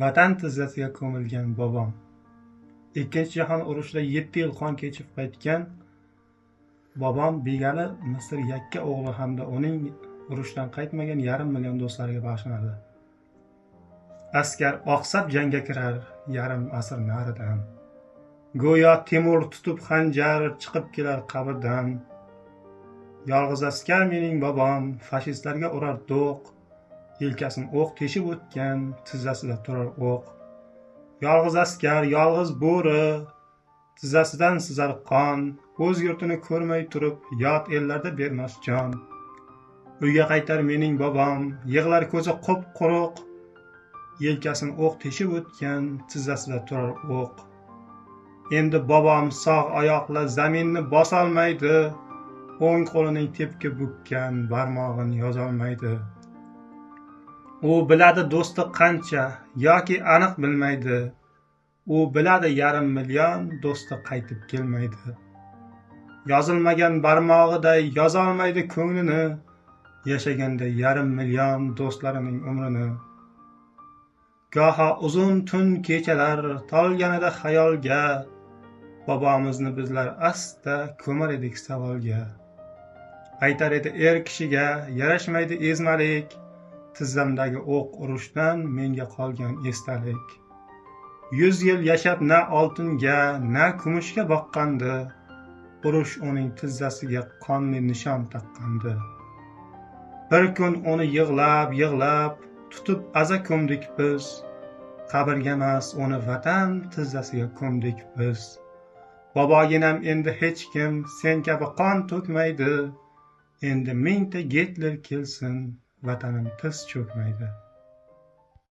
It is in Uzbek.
Vatan tizzasiga ko'milgan bobom. Ikkinchi jahon urushida 7 yil qon kechib qaytgan bobom Begali Misr yakka o'g'li hamda uning urushdan qaytmagan 0,5 million do'stlariga bag'ishlanadi. Askar oqsab jangga kirar yarim asr naridan. Go'yo Temur tutib xanjar chiqib kelar qabrdan. Yolg'iz askar mening bobom fashistlarga urar do'q. Yelkasini o'q teshib o'tgan, tizzasida turar o'q. Yolg'iz askar, yolg'iz bo'ri, tizzasidan sizar qon. O'z yurtini ko'rmay turib, yot ellarda bermas jon. Uyga qaytar mening bobom, yig'lar ko'zi qup-quruq. Yelkasini o'q teshib o'tgan, tizzasida turar o'q. Endi bobom sog' oyoqla zaminni bosolmaydi. O'ng qo'lining tepki bukkan barmog'ini yozolmaydi. U biladi do'sti qancha yoki aniq bilmaydi. U biladi 0,5 million do'sti qaytib kelmaydi. Yozilmagan barmog'iday yozolmaydi ko'nglini. Yashaganda 0,5 million do'stlarining umrini. Goho uzun tun kechalar tolganida xayolga, bobomizni bizlar asta ko'mar edik savolga. Aytar edi er kishiga yarashmaydi ezmalik, tizzamdagi o'q urushdan menga qolgan esdalik. 100 yil yashab na oltinga, na kumushga boqqandi, urush uning tizzasiga qonli nishon taqqandi. Bir kun uni yig'lab, yig'lab tutib aza ko'mdik biz. Qabrga emas, uni vatan tizzasiga ko'mdik biz. Boboginam endi hech kim sen kabi qon to'kmaydi. Endi mingta Gitler kelsin, vatanim tiz cho'kmaydi.